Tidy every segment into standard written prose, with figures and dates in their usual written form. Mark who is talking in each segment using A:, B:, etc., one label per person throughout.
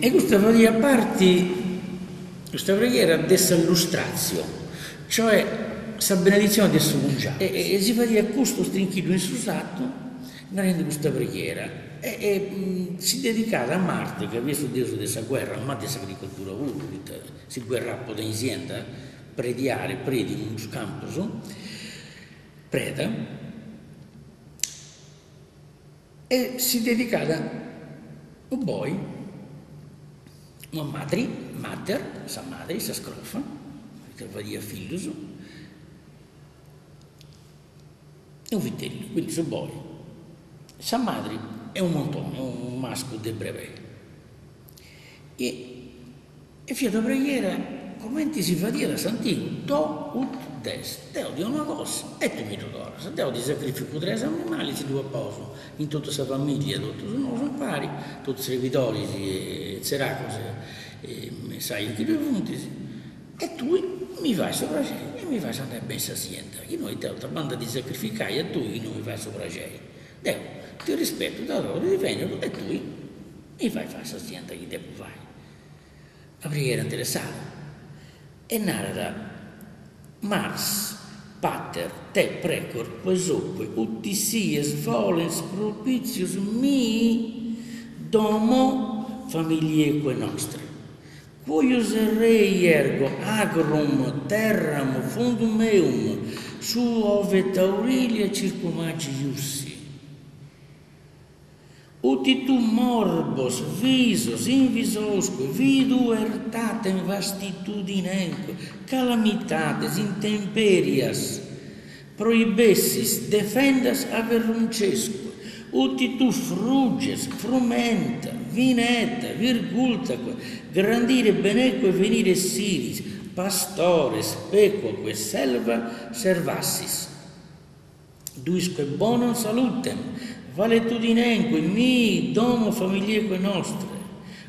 A: E custa fadiat parti, custa preghiera, de sa lustratio, cioè sa beneditzioni de su cungiau. E si fadiat custu strinchiddu in su satu, narendi custa preghiera, e si dedicat a Marte, ca fiat su deus de sa guerra, ma de s'agricoltura puru, poita si gherràt po tenni sienda, prediare, predi in is campus, preda, E si dedicat unu boi, una madri, mater, sa madri, sa scrofa, poita fadiat fillus, e unu vitellu, quindi su boi, sa madri e unu muntoni, unu mascu de brebei. E fiat una preghiera comenti si fadiat a s'antigu, do ut des, deo ti 'onu una cosa e tui mi ddu torras, deo ti sacrificu tres animalis, si ddu papaus in totu sa familia, totus nosu impari, totus srebidoris e tzeracus e messajus chi ddoi funtis, e tui mi fais su praxeri e mi fais andai beni sa sienda, chi noi deo ita bandu a ti sacrificai a tui chi no mi fais su praxeri, deo ti rispetu, t'adoru, ti veneru e tui mi fais fai sa sienda chi depu fai. Una preghiera interessada. E narat, Mars, pater, te precor quesoque uti sies volens propitius mihi domo familiaeque nostrae, cuius rei ergo agrum terram fundum meum suove taurilia circumagi iussi. Uti tu morbos, visos, invisosque, viduertatem vastitudinemque, calamitates, intemperias, prohibessis, defendas averruncesque, uti tu fruges, frumenta, vineta, virgultaque, grandire beneque venire siris, pastores, pequaque, selva servassis. Duisque bonam salutem, valetudinemque mihi domo familiaeque nostrae,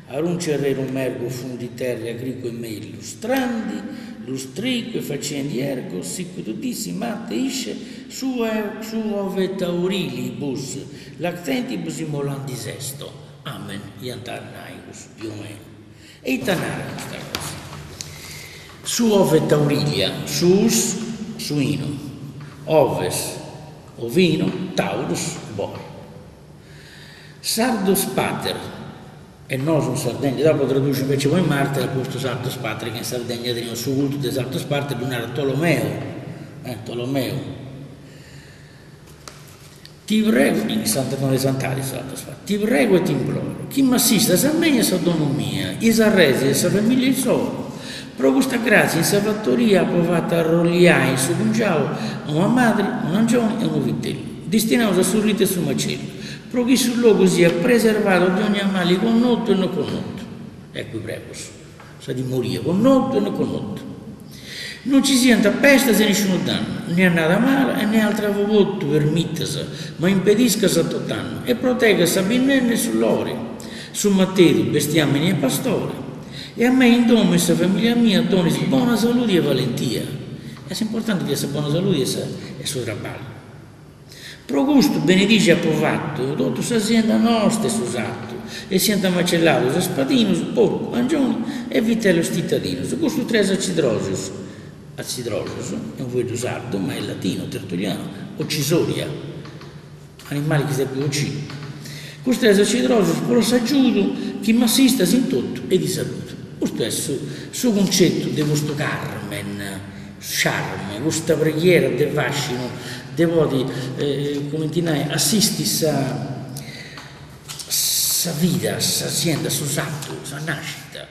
A: arunce rerum ergo fundi terrae agrique mei lustrandi, lustrique faciendi ergo, sicut dissi Marte isce suove taurilibus lactentibus immolandis esto. Amen, iant a nai cussu più o menu. E ita narat custa cosa? Suove taurilia, suus, suinu, oves, ovino, taurus, boi. Sardus pater, e nosu in Sardegna, deu apu traduxiu invece poi Marte apu postu Sardus pater, ca in Sardegna teneus su cultu de Sardus pater, ddu narat Tolomeu, eh, Tolomeu. Ti prego, in Sant'Antoni de Santadi Sardus pater, ti prego e t'imploro, chi m'assistas a mei e sa domo mia, is arresis e sa familia issoro. Pro custa grazia in sa fattoria apo fatu arrolliai in su cungiau una madri, un'angioni e unu vitellu, distinaus a su ritu 'e su macellu, pro chi su logu siat preservadu de ogna mali connotu e no connotu. Eccu pregos, sa timoria, connotu e no connotu. Non ci siant pestas e nisciunu dannu, ne annada mala e ne altru avolotu permitas, ma impediscas a tot'annu e protegas sa binnenna e su lore, su matedu, bestiamini e pastore. E a mei in domo e sa familia mia donis bona saludi e valentia. E s'importanti fiat sa bona saludi e su traballu. Pro custu benedixi apo fatu totu sa sienda nosta e su satu, e siant macellados ispadinus, porcu, angioni e vitellos titadinos, custus tres acidroxus, acidroxus est unu fueddu sardu ma est latinu, Tertulliano, occisoria, animali chi serbit po ociri, custus tres acidroxus pro s'agiudu chi m'assistas in totu e ti saludu. Custu est su su cuncettu de custu Carmen. Charme, custa preghiera de fascinu de podi, cumenti nai, assisti sa sa vida, sa sienda, su satu, sa nascita.